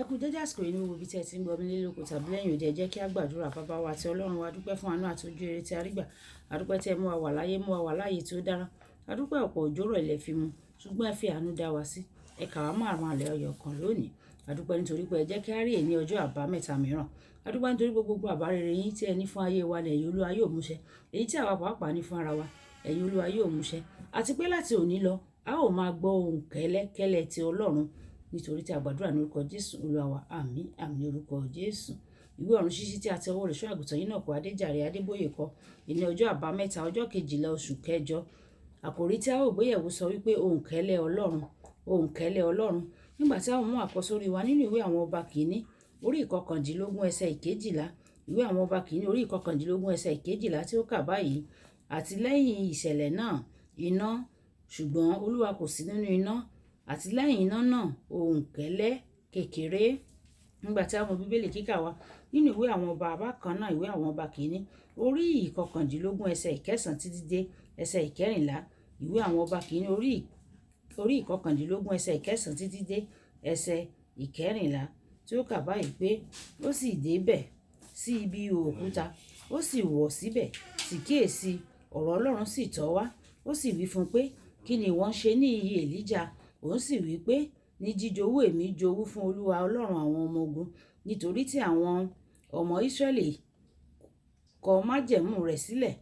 Ẹ kú dédé àsìkò yìí ní gbogbo ibi tí ẹ ti ń gbọ́ mi nílé lóko tàbí lẹ́yìn odi. Ẹ jẹ́ kí a gbàdúrà. Baba wa àti Ọlọ́run wa, a dúpẹ́ fún àánú àti ojú rere tí a rí gbà. A dúpẹ́ tí ẹ mú wa wà láyé, mú wa wà láàyè tí ó dára. A dúpẹ́ ọ̀pọ̀ òjò rọ̀ ilẹ̀ fi mu, ṣùgbọ́n ẹ fi àánú dá wa sí. Ẹ kà wá mọ́ àwọn alààyè ọkàn lónìí. A dúpẹ́ nítorí pé ẹ jẹ́ kí a rí èní ọjọ́ àbámẹ́ta mìíràn. A dúpẹ́ nítorí pé gbogbo àbá rere yín tí ẹ ní fún ayé wa lẹ́yìn Olúwa yóò mú ṣẹ. Èyí tí àwa pàápàá ní fún ara wa, ẹ̀yin Olúwa yóò mú ṣẹ. Àti pé láti òní lọ, a ó máa gbọ́ ohùn kẹ́lẹ́kẹ́lẹ́ ti Ọlọ́run, nítorí tí a gbàdúrà ní orúkọ Jésù Olúwa wa. Àmín, àmín ní orúkọ Jésù. Ìwé ọ̀run ṣíṣí tí a ti ọwọ́ olùṣọ́ àgùntàn yìí náà kọ, Adéjàre Adébóyè kọ, ìní ọjọ́ àbámẹ́ta, ọjọ́ 12 oṣù kẹjọ. Àkòrí tí a ó gbéyẹ̀wò sọ wípé ohùn kẹ́lẹ́ Ọlọ́run, ohùn kẹ́lẹ́ Ọlọ́run. Nígbà tí a ó mú àkọ́sórí wa nínú ìwé àwọn ọba kìíní, orí 19 ẹsẹ̀ 12. Ìwé àwọn ọba kìíní, orí 19 ẹsẹ̀ 12 tí ó kà báyìí: àti lẹ́yìn ìṣẹ̀lẹ̀ náà iná, ṣùgbọ́n Olúwa kò sí nínú iná, àti lẹ́yìn iná náà ohùn kẹ́lẹ́ kékeré. Nígbà tí a mú Bíbélì kíkà wa nínú ìwé àwọn ọba bákan náà, ìwé àwọn ọba kìíní, orí 19 ẹsẹ̀ 9 títí dé ẹsẹ̀ 14. Ìwé àwọn ọba kìíní, orí 19 ẹsẹ̀ 9 títí dé ẹsẹ̀ 14 tí ó kà báyìí pé ó sì débẹ̀ sí ibi ihò òkúta, ó sì wọ̀ síbẹ̀, sì kíyèsi, ọ̀rọ̀ Ọlọ́run sì tọ̀ wá. Ó sì wí fún un pé, kí ni ìwọ ń ṣe níhìn-ín, Èlíjà? Òun sì wí pé, ní jíjowú èmi jowú fún Olúwa Ọlọ́run àwọn ọmọ ogun, nítorí tí àwọn ọmọ Ísírẹ́lì kọ májẹ̀mú rẹ̀ sílẹ̀,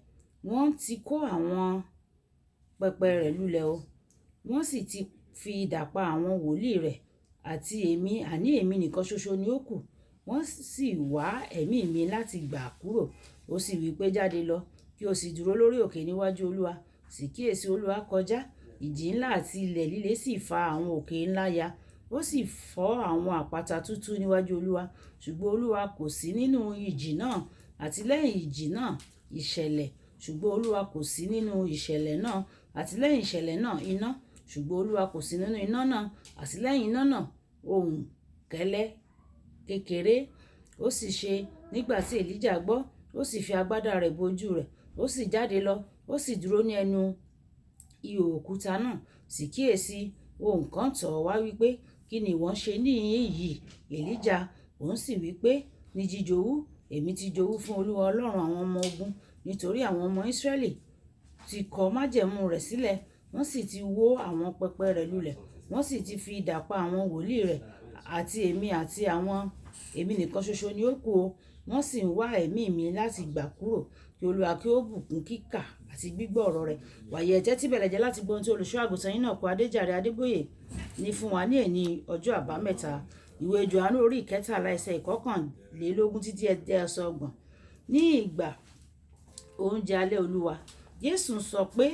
wọ́n ti kó àwọn pẹpẹ rẹ̀ lulẹ̀ o, wọ́n sì ti fi idà pa àwọn wòlíì rẹ̀, àti èmi, àní èmi nìkan ṣoṣo ni ó kù, wọ́n sì wá ẹ̀mí mi láti gbà kúrò. Ó sì wí pé, jáde lọ, kí o sì dúró lórí òkè níwájú Olúwa. Sì kíyèsi, Olúwa kọjá, ìjì ńlá àti ilẹ̀ líle sì fa àwọn òkè ńlá ya, ó sì fọ́ àwọn àpáta túútúú níwájú Olúwa. Ṣùgbọ́n Olúwa kò sí nínú ìjì náà, àti lẹ́yìn ìjì náà ìṣẹ̀lẹ̀, ṣùgbọ́n Olúwa kò sí nínú ìṣẹ̀lẹ̀ náà, àti lẹ́yìn ìṣẹ̀lẹ̀ náà iná, ṣùgbọ́n Olúwa kò sí nínú iná náà, àti lẹ́yìn iná náà ohùn kẹ́lẹ́ kékeré. Ó sì ṣe nígbà tí Èlíjà gbọ́, ó sì fi agbádá rẹ̀ bo ojú rẹ̀, ó sì jáde lọ, ó sì dúró ní ẹnu ihò òkúta náà. Sì kíyèsi, ohùn kan tọ̀ wá wípé, kí ni ìwọ ń ṣe níhìn-ín yìí, Èlíjà? Òun sì wí pé, ní jíjowú, èmi ti jowú fún Olúwa Ọlọ́run àwọn ọmọ ogun, nítorí àwọn ọmọ Ísírẹ́lì ti kọ májẹ̀mú rẹ̀ sílẹ̀, wọ́n sì ti wó àwọn pẹpẹ rẹ̀ lulẹ̀, wọ́n sì ti fi idà pa àwọn wòlíì rẹ̀, àti èmi àti àwọn èmi nìkan ṣoṣo ni ó kù o, wọ́n sì ń wá ẹ̀mí mi láti gbà kúrò. Kí Olúwa kí ó bùkún kíkà àti gbígbọ́ ọ̀rọ̀ rẹ̀. Wàyí ẹ tẹ́tí bẹ̀lẹ̀ jẹ́ láti gbọ́ ohun tí olùṣọ́ àgùntàn yín náà kọ, Adéjàre Adébóyè ní fún wa ní èní ọjọ́ àbámẹ́ta. Ìwé Jòhánù orí 13 ẹsẹ̀ 21 títí dé ẹsẹ̀ 30. Ní ìgbà oúnjẹ alẹ́ Olúwa, Jésù sọ pé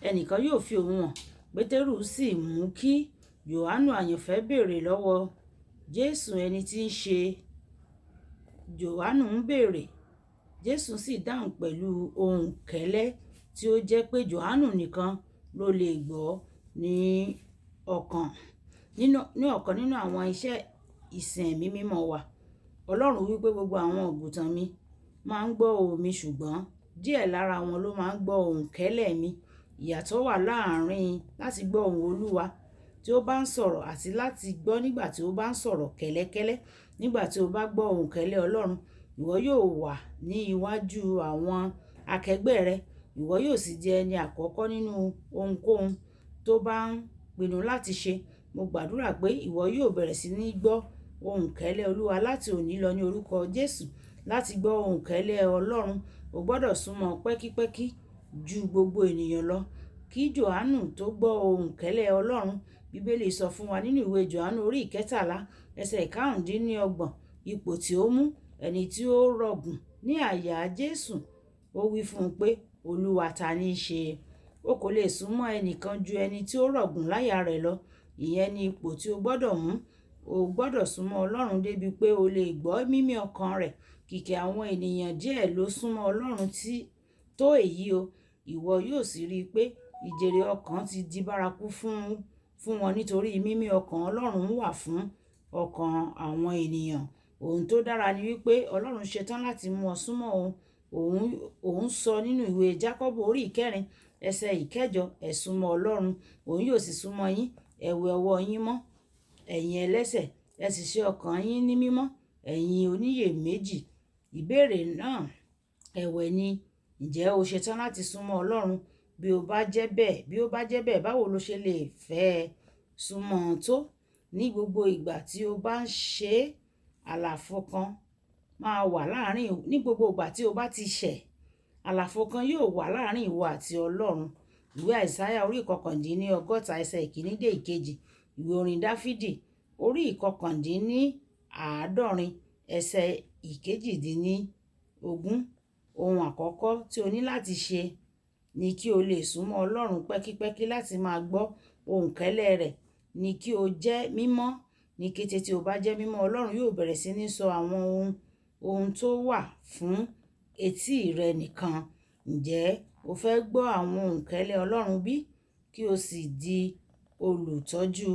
ẹnìkan yóò fi òun hàn. Pétérù sì mú kí Jòhánù àyànfẹ́ béèrè lọ́wọ́ Jésù ẹni tí ń ṣe. Jòhánù ń béèrè, Jésù sì dáhùn pẹ̀lú ohùn kẹ́lẹ́ tí ó jẹ́ pé Jòhánù nìkan ló lè gbọ́. Ní ọ̀kan nínú àwọn iṣẹ́ ìsìn ẹ̀mí mímọ́ wa, Ọlọ́run wí pé gbogbo àwọn àgùntàn mi máa ń gbọ́ ohùn mi, ṣùgbọ́n díẹ̀ lára wọn ló máa ń gbọ́ ohùn kẹ́lẹ́ mi. Ìyàtọ̀ wà láàárín láti gbọ́ ohùn Olúwa tí ó bá ń sọ̀rọ̀ àti láti gbọ́ nígbà tí ó bá ń sọ̀rọ̀ kẹ́lẹ́kẹ́lẹ́. Nígbà tí o bá gbọ́ ohùn kẹ́lẹ́ Ọlọ́run, ìwọ yóò wà ní iwájú àwọn akẹgbẹ́ rẹ, ìwọ yóò sì di ẹni àkọ́kọ́ nínú ohunkóhun tó bá ń pinnu láti ṣe. Mo gbàdúrà pé ìwọ yóò bẹ̀rẹ̀ sí ní gbọ́ ohùn kẹ́lẹ́ Olúwa láti òní lọ ní orúkọ Jésù. Láti gbọ́ ohùn kẹ́lẹ́ Ọlọ́run, o gbọdọ̀ súnmọ́ pẹ́kípẹ́kí ju gbogbo ènìyàn lọ. Kí Jòhánù tó gbọ́ ohùn kẹ́lẹ́ Ọlọ́run, Bíbélì sọ fún wa nínú ìwé Jòhánù orí 13 ẹsẹ̀ 25 ipò tí ó mú ẹni tí ó rọ̀gùn ní àyà Jésù. Ó wí fún un pé, Olúwa, ta ní í ṣe? O kò lè súnmọ́ ẹnìkan ju ẹni tí ó rọ̀gùn láyà rẹ̀ lọ. Ìyẹn ni ipò tí o gbọdọ̀ mú. O gbọdọ̀ súnmọ́ Ọlọ́run débi pé o lè gbọ́ mímí ọkàn rẹ̀. Kìkì àwọn ènìyàn díẹ̀ ló súnmọ́ Ọlọ́run tí tó èyí o. Ìwọ yóò sì rí i pé ìjèrè ọkàn ti di bárakú fún wọn, nítorí mímí ọkàn Ọlọ́run wà fún ọkàn àwọn ènìyàn. Ohun tó dára ni wípé Ọlọ́run ṣetán láti mú ọ súnmọ́ òun. Òun sọ nínú ìwé Jákọ́bù orí 4 ẹsẹ̀ 8, ẹ súnmọ́ Ọlọ́run, òun yóò sì súnmọ́ yín. Ẹ wẹ ọwọ́ yín mọ́, ẹ̀yin ẹlẹ́ṣẹ̀, Ẹ sì ṣe ọkàn yín ní mímọ́, ẹ̀yin oníyèméjì. Ìbéèrè náà ẹ̀wẹ̀ ni, ǹjẹ́ o ṣetán láti súnmọ́ Ọlọ́run? Bí ó bá jẹ́ bẹ́ẹ̀, bí ó bá jẹ́ bẹ́ẹ̀, báwo lo ṣe lè fẹ́ súnmọ́ ọn tó? Ní gbogbo ìgbà tí o bá ń ṣe, àlàfo kan máa wà láàárín, ní gbogbo ìgbà tí o bá ti ṣẹ̀, àlàfo kan yóò wà láàárín ìwọ àti Ọlọ́run. Ìwé Àìsáyà orí 69 ẹsẹ̀ ìkíní dé ìkejì, ìwé orin Dáfídì orí 79 ẹsẹ̀ 18. Ohun àkọ́kọ́ tí o ní láti ṣe ní kí o lè súnmọ́ Ọlọ́run pẹ́kípẹ́kí láti máa gbọ́ ohùn kẹ́lẹ́ rẹ̀ ní kí o jẹ́ mímọ́. Ní kété tí o bá jẹ́ mímọ́, Ọlọ́run yóò bẹ̀rẹ̀ sí ní sọ àwọn ohun tó wà fún etí rẹ nìkan. Ǹjẹ́ o fẹ́ gbọ́ àwọn ohùn kẹ́lẹ́ Ọlọ́run bí? Kí o sì di olùtọ́jú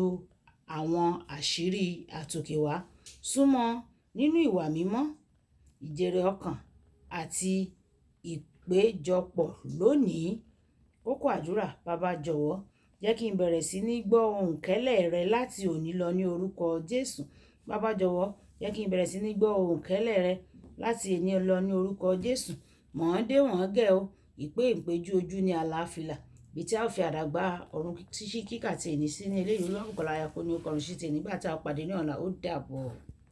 àwọn àṣírí àtòkèwá. Súnmọ́ nínú ìwà mímọ́, ìjèrè ọkàn àti ìpéjọpọ̀ lónìí. Kókó àdúrà: Baba jọ̀wọ́, jẹ́ kí n bẹ̀rẹ̀ sí ní gbọ́ ohùn kẹ́lẹ́ rẹ láti òní lọ ní orúkọ Jésù. Baba jọ̀wọ́, jẹ́ kí n bẹ̀rẹ̀ sí ní gbọ́ ohùn kẹ́lẹ́ rẹ láti òní lọ ní orúkọ Jésù. Mọ̀ dé wọ́n gẹ́ o, ìpé ìpéjú ojú ní àlàáfíà. Ibi tí a ó fi àdàgbà ọ̀run ṣíṣí kíkà tí èní sí ní eléyìí. Olúwabùkọ́lá aya kò ní ó kọrin sí ti nígbà tí a ó pàdé ní ọ̀la. Ó dàbọ̀.